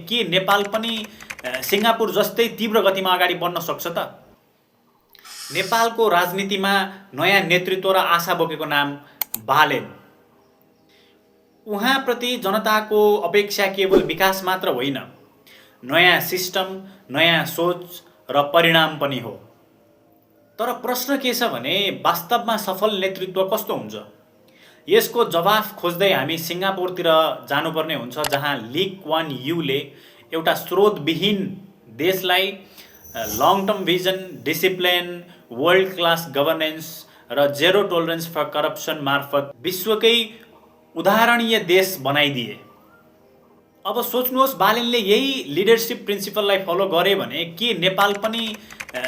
के नेपाल पनि सिङ्गापुर जस्तै तीव्र गतिमा अगाडि बढ्न सक्छ त? नेपालको राजनीतिमा नयाँ नेतृत्व र आशा बोकेको नाम बालेन। उहाँप्रति जनताको अपेक्षा केवल विकास मात्र होइन, नयाँ सिस्टम, नयाँ सोच र परिणाम पनि हो। तर प्रश्न के छ भने वास्तवमा सफल नेतृत्व कस्तो हुन्छ? यसको जवाफ खोज्दै हामी सिङ्गापुरतिर जानुपर्ने हुन्छ, जहाँ ली क्वान यूले एउटा स्रोतविहीन देशलाई long term vision, discipline, world class governance र जेरो टोलरेन्स फर करप्सन मार्फत विश्वकै उदाहरणीय देश बनाइदिए। अब सोच्नुहोस्, बालेनले यही लिडरसिप प्रिन्सिपललाई फलो गरे भने के नेपाल पनि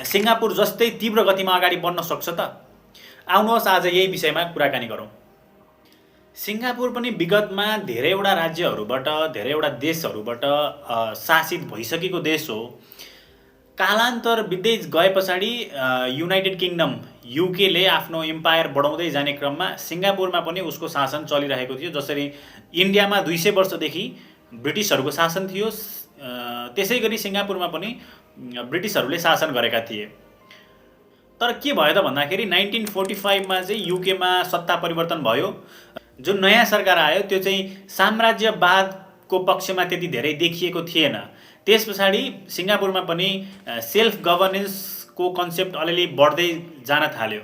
सिङ्गापुर जस्तै तीव्र गतिमा अगाडि बढ्न सक्छ त? आउनुहोस् आज यही विषयमा कुराकानी गरौँ। सिङ्गापुर पनि विगतमा धेरैवटा राज्यहरूबाट, धेरैवटा देशहरूबाट शासित भइसकेको देश हो। कालान्तर बित्दै गए पछाडि युनाइटेड किङडम युकेले आफ्नो इम्पायर बढाउँदै जाने क्रममा सिङ्गापुरमा पनि उसको शासन चलिरहेको थियो। जसरी इन्डियामा 200 वर्षदेखि ब्रिटिसहरूको शासन थियो, त्यसै गरी सिङ्गापुरमा पनि ब्रिटिसहरूले शासन गरेका थिए। तर के भयो त भन्दाखेरि 1945 मा चाहिँ युकेमा सत्ता परिवर्तन भयो। जुन नयाँ सरकार आयो त्यो चाहिँ साम्राज्यवादको पक्षमा त्यति धेरै देखिएको थिएन। त्यस पछाडि सिङ्गापुरमा पनि सेल्फ गभर्नेन्सको कन्सेप्ट अलिअलि बढ्दै जान थाल्यो।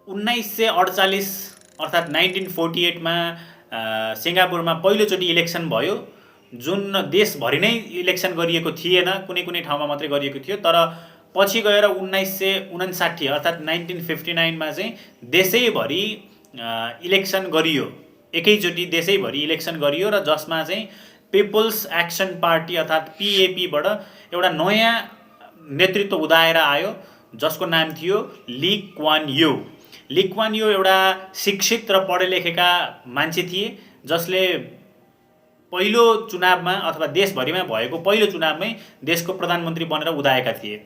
1948 अर्थात् 1948 मा सिङ्गापुरमा पहिलोचोटि इलेक्सन भयो, जुन देशभरि नै इलेक्सन गरिएको थिएन, कुनै कुनै ठाउँमा मात्रै गरिएको थियो। तर पछि गएर 1959 अर्थात् 1959 मा चाहिँ देशैभरि इलेक्सन गरियो, एकैचोटि देशैभरि इलेक्सन गरियो र जसमा चाहिँ पिपल्स एक्सन पार्टी अर्थात् पिएपीबाट एउटा नयाँ नेतृत्व उदाएर आयो, जसको नाम थियो Lee Kuan Yew. Lee Kuan Yew एउटा शिक्षित र पढे लेखेका मान्छे थिए, जसले पहिलो चुनावमा अथवा देशभरिमा भएको पहिलो चुनावमै देशको प्रधानमन्त्री बनेर उदाएका थिए।